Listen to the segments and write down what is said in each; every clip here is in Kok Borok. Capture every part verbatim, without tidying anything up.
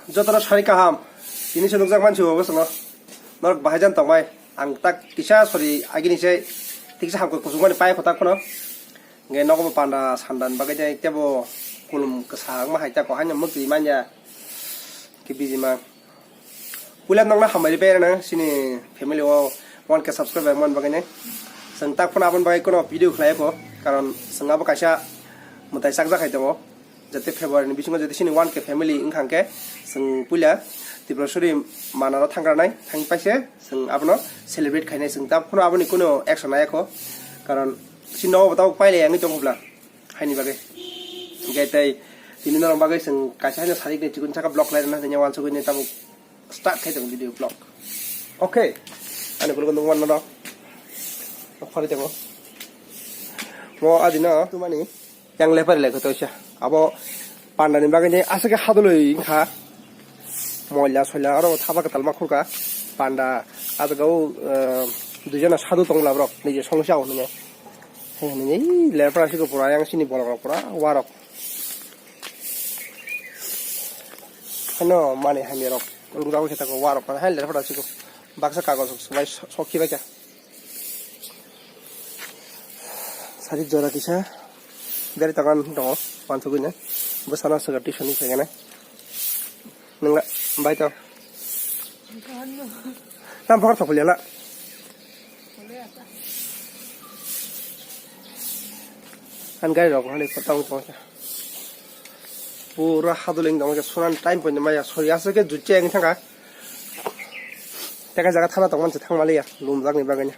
Jotono sari kaham. Tini se nukjak mansi bo bwsano. Norok bahai jan tongbai. Ang tak kisa sori agini se tiksa hamkuk kusuk mani pai phatak phano. Nge nogo bo panda sandan bagwi de tebo kulum kwsa wngma hai ta ko haino mukti manya. Ki biji ma. Puila nokna hambai pai rana sini family o one K subscriber man bagwi ne. Seng tak phano abon bagwi kono video khlai ko. Karon seng abo kaisa mutai sakjak hai tongo. Jate February ni bisingo jate sini one K family wngkha hwnkhe chwng puila Tripuraswri manaro thangranai thang paise chwng abono celebrate khainai chwng ta phano aboni kuno action nai kho karon sini nogo bo tabuk pailai wngwi tong khobla haini bagwi hwnkhe tei tini norok bagwi chwng kaisa haino sarik ni chikon saka block lai rwna hwnkhe wansugwi ni tabuk start khai tongo video vlog. Okay, ani kulukgo nukmano rok phari tongo mo adino tumani. Yang lepari lai kho toisa. Abo panda ni bagwi ni aswk khe hadulwi wngkha. Moila soila aro thapa kwtal ma khurka. Panda ah jaga o, eh, duijana sadhu tongla borok niji songsa o hwnwi. He hwnwi lepra siko pura yang sini bolong rok pura warok. Hano mani hamya rok. Rura khe tako warok hai lepra siko. Baksa kagoj rok swmai sokhi bai kha. Sari jora kisa gari takan tongo, pansugwi na. Bwsano swkar tuition ni phaikhe na. Nungla bai to. Tam phokar thok liala. An gari rok hali kotang tongo. Pura haduling tongo, sunan time poino maya sori aswk khe jutya wngwi thangkha. Teka jaga thana tongmani se thangmaliya, lumjakni bagwino.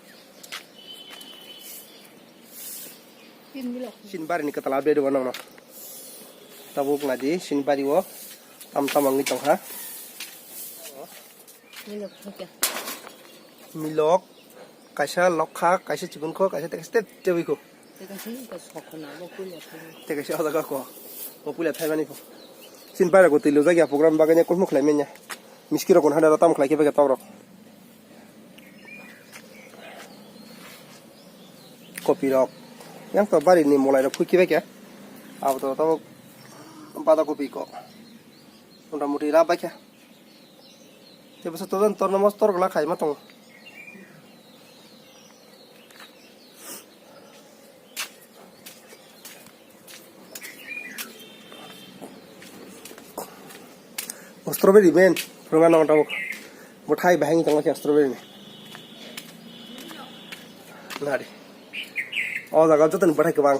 Chini barini kwtal update rwgo nokno. Tabuk naidi chini bario tam tam wngwi tongkha. Milok kaisa lokha, kaisa chibunkho, kaisa tei kaisa tei tebwikho. Tei kaisa o jaga kho. O puila thaimani kho. Chini bairokbo twi lujak ya program bagwi ne kuphum khlai manya. Miski rok hwnwi hwnwi tam khlai khe beke tok rok. Kopi rok. Yang to bari ni molai rok phui khe beke. Abo to tabuk bada kopi ko. Mota moti rap bai khe. Tei bwsa tojon torno mostor gla khaima tongo. O strawberry ben, phwrwngna nango tabuk. Bwthai bahai wngwi tongo khe strawberry ni. Nari. O jaga jotoni bwthai kwbang.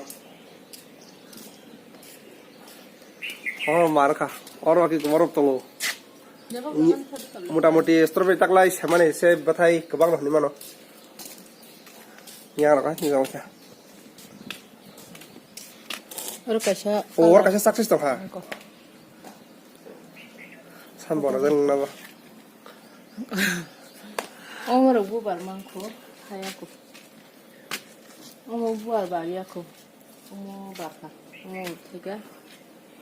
Oro mar kha. Oro khe kwmar rok tongo. Ni-, mota moti strawberry taklai semani se bwthai kwbang no hinwi mano. Yang rok ha, ni jang khe. Oro kaisa. O, oro kaisa success tong kha. Ko. San bono jang nabo. Omo rok bubar mangkho, thaya ko. Omo bubar bariya ko. Omo barkha, omo thika.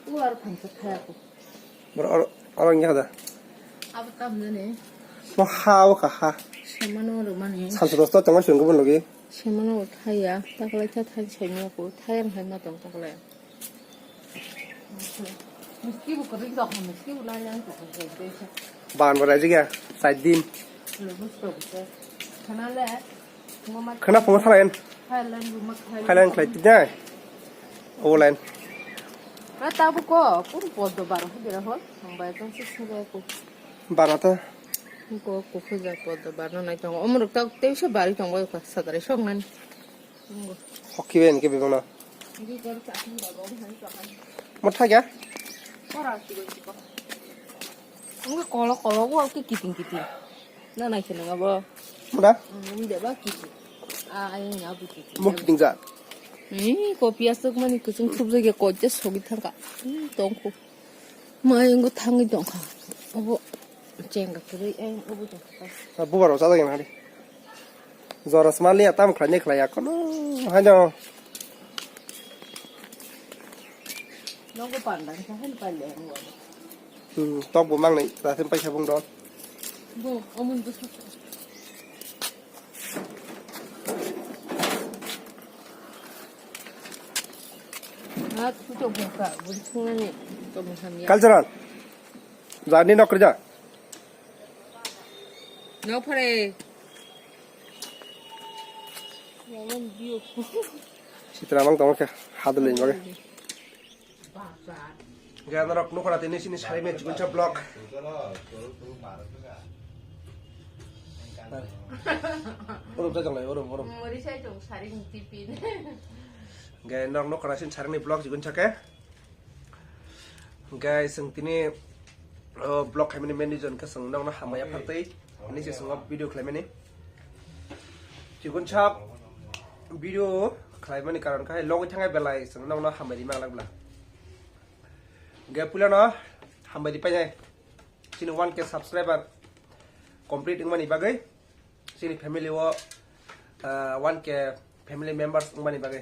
O aro phansa thaya ko. Bro, oro, oro wngya da. Abo tam jani. Mo ha o ka ha. Semano rwmani. Santo dosto tongma sunggubo logi. Semano thaya, taklai tha thai saimya ko, thaya hai ma tong taklai. Miski bo kwrwi tong, miski bo nai nang tong. Ban bo raijak ya, char din. Khana phungo thalain. Thailand khlai tijai. Online. Ra tabu ko, kun poddo baro hidira hol. Ang bai tong se sebe ko. Bana ta. Ko, ko khujak poddo barno nai tong. Omrok ta teisa bari tong bai ko sadare song nani. Hoki ben ke bebana. Mo thai ga? Ora sigo sigo. Ang kolo kolo ko ke kiting kiting. Na nai khe nang abo. Muda? Ang de ba kiting. A ai na bu kiting. Mo kiting ja. Ni ko pias tok mani kuchung thup jage ko je sogi thangka. Tongkho. Mai wngwi thangwi tongkha. Obo chenga kwrwi, eh, obo tongkha. Bubar rok chajakya nang di. Jora sma liya tam khlai ni khlai ya kono haino. Nogo panda khe haino paile ang wano. Hmm, tok bo mangnai, rasen paisa bung don. Bo, omun bwsa. Cultural. Jani nok rija. Nok phare. Sitra mang tong khe hadle ni bagwi. Gaya norok nukora tini sini sari me chikun cha block. Urum cha jonglai, urum, urum. Muri sai tong sari ni tipin. Gaya norok nukora sini sari ni block chikun cha ke. Hwnkhe chwng tini, o, vlog khaimani main reason khe chwng nokno hambai yaphartwi hinwi se chwng o video khlaimani. Chikon sa video khlaimani karon khe logwi thangnai belai chwng nokno hambai rima glak bla. Hwnkhe puilano hambai ripainai chini one K subscriber complete wngmani bagwi, chini family o, ah, one K family members wngmani bagwi.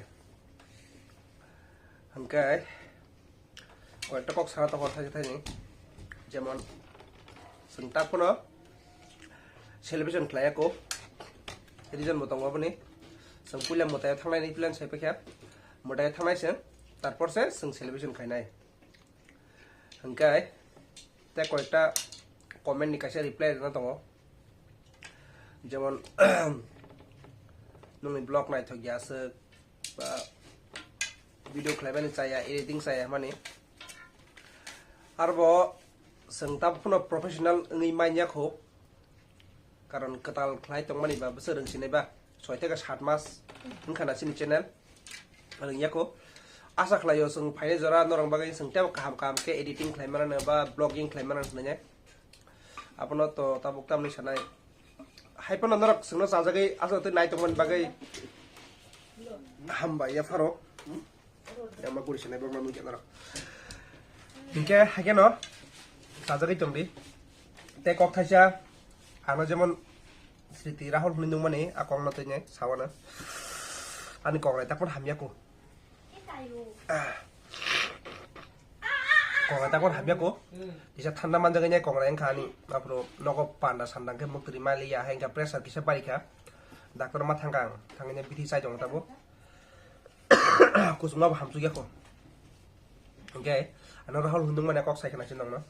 Hwnkhe Koyekta kok sana tongo thaisa thaini, jemon chwng tak phano celebration khlai ya kho, reason bo tongo aboni. Chwng puila mwtai thangnai ni plan sai paikha, mwtai thangnai se, tarpor se chwng celebration khainai. Hwnkhe tei koyekta comment ni kaisa reply rwna tongo, jemon nungni vlog naithok ya aswk, ba video khlaimani chaya, editing chaya hwnmani. Arbo chwng tabuk phano professional wngwi manya kho, karon kwtal khlai tongmani ba bwswk rwngsinai ba soi theke sat mas wngkha na chini channel rwngya kho. Asa khlaio chwng phainai jora norok bagwi chwng teibo kaham kaham khe editing khlai mano ba vlogging khlai mano hwnwi. Abono to tabuk tamni sanai. Hai phano norok chwngno chajagwi aswk twi nai tongmani bagwi hambai ya pharo. Yang ma guri sanai borokno nukya norok. Hinkhe haikhe no chajagwi tongdi. Tei kok thaisa ano jemon Sriti Rahul hwnwi nungmani a kokno twi nai sawana. Ani kok lai takphano hamya kho. Kongrai takon hamya ko. Kisa thanda manjak nai kongrai wngkha ani. Aphuru nogo panda sanda khe muktwi maliya hai wngkha pressure kisa barikha. Doctor ma thangkha ang. Thangwi bithi chai tongo tabuk. Kusuma bo hamsukya ko. Hwnkhe ano Rahul hwnwi mani kok sai khna se nongno.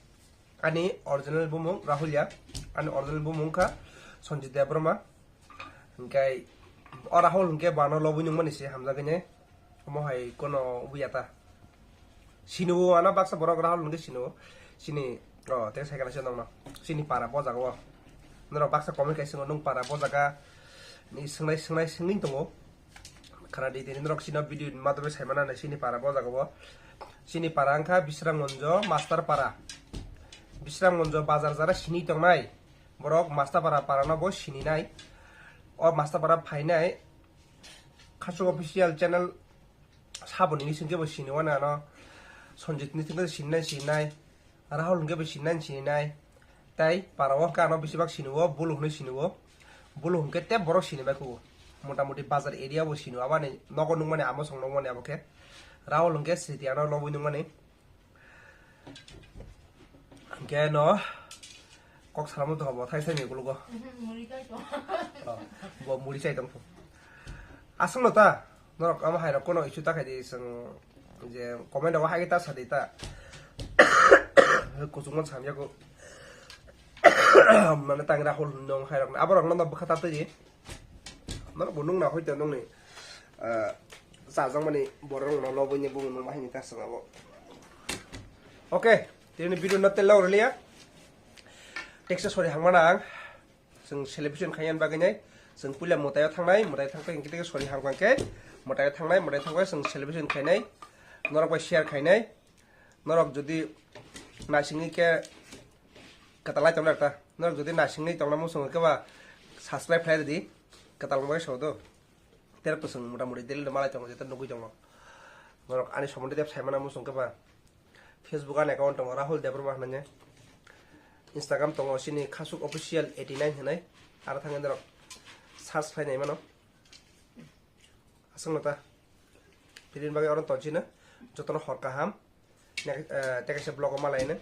Ani original bumung Rahul ya. Ani original bumung kha Sanjit Debbarma. Hwnkhe o Rahul hwnkhe bano lobwi nungmani se hamjagwi ne. Omo hai kono wngya ta. Sini o ano baksa borok Rahul hwnkhe sini o. Sini o tei sai kana se nongno. Sini para bo jaga o. Norok baksa comment khai swngo nung para bo jaga ni swngnai swngnai swngwi tongo. Khana di tini norok sini video madhome sai mana sini para bo jaga o. Sini para wngkha Bisramganjo Master Para. Bisramganjo bazar jara sini tongnai. Borok Mastapara parano bo sininai. O Mastapara phainai Khasuk Official channel saboni ni singke bo sini wano ano Sanjit ni singke sininai sininai. Rahul hwnkhe bo sininai sininai. Tai para o kano bisibak sini o Bulu hwnwi sini o. Bulu hwnkhe tei borok sini bai kugo. Motamoti bazar area bo sini o abani nogo nukmani amo song nukmani abo khe. Rahul hwnkhe Sriti ano lobwi nukmani. Hwnkhe no kok salamo tongkha bo thai thai ni ukologo. Mhm, muri chai tong. Oh, bo muri chai tong. Aswk no ta norok ama hai rok kono issue ta khai di chwng je comment rok hai ta sa di ta. Kuchukmano samya ko. Mane tangra hol nong hai rok aborok no bwkha ta twi. Norok bo nung na hoito nungni, ah, chajakmani borok rok no lobwi ni bumung nung bahai ni ta swngo bo. Okay, tini video no tei log rwliya. Teksa sori hangmana ang. Chwng celebration khaina bagwi nai. Chwng puila mwtai o thangnai, mwtai thangpai hwnkhe tei sori hangkha khe mwtai o thangnai, mwtai thangpai chwng celebration khainai. Norok bai share khainai. Norok jodi naisingwi khe kwtalai tongna ta. Norok jodi naisingwi tongna muchung khe ba subscribe khlai rwdi. Kwtal wngbai sabo do. Terok to chwng mota moti daily malai tongo, jeto nugwi tongo. Norok ani somondi tep saimana muchung khe ba Facebook ani account tongo Rahul Debbarma hwnwi. Instagram tongo chini Khasuk Official eighty nine hwnwi. Aro thangwi norok search khlai nai mano. Aswk no ta. Pidin bagwi oro tonsina. Jotono hor kaham. Nek-, eh, tei kaisa vlog o malaino.